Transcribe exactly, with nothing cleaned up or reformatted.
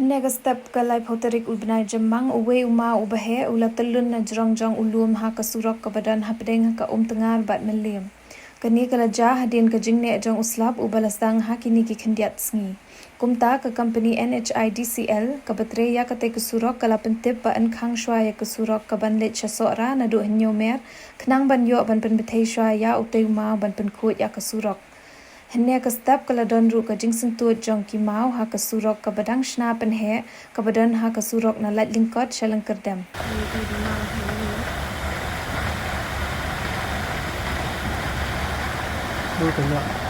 Hynne ka step ka laiphew tarik u bnai Jymmang, uwei u maw uba heh u la tyllun na jrong jong u lum ha ka surok kaba don hapdeng ha ka Umtngar bad Mylliem. Kane ka la jia hadien ka jingneh jong u slap uba la sdang ha kine ki khyndiat sngi. Kumta ka company N H I D C L kaba trei ïa katei ka surok ka la pyntip ba yn khang shuwa ïa ka surok kaban leit sha Sohra naduh Hynñiewmer, khnang ban ïoh ban pynbthei shuwa ïa utei u maw ban pynkhuid ïa ka surok. Hynne ka step ka la don ruh ka jingsyntud jong ki maw ha ka surok kaba dang shna pynheh kaba don ha ka surok na Laitlyngkot sha Lyngkyrdem. Dur ka ïa.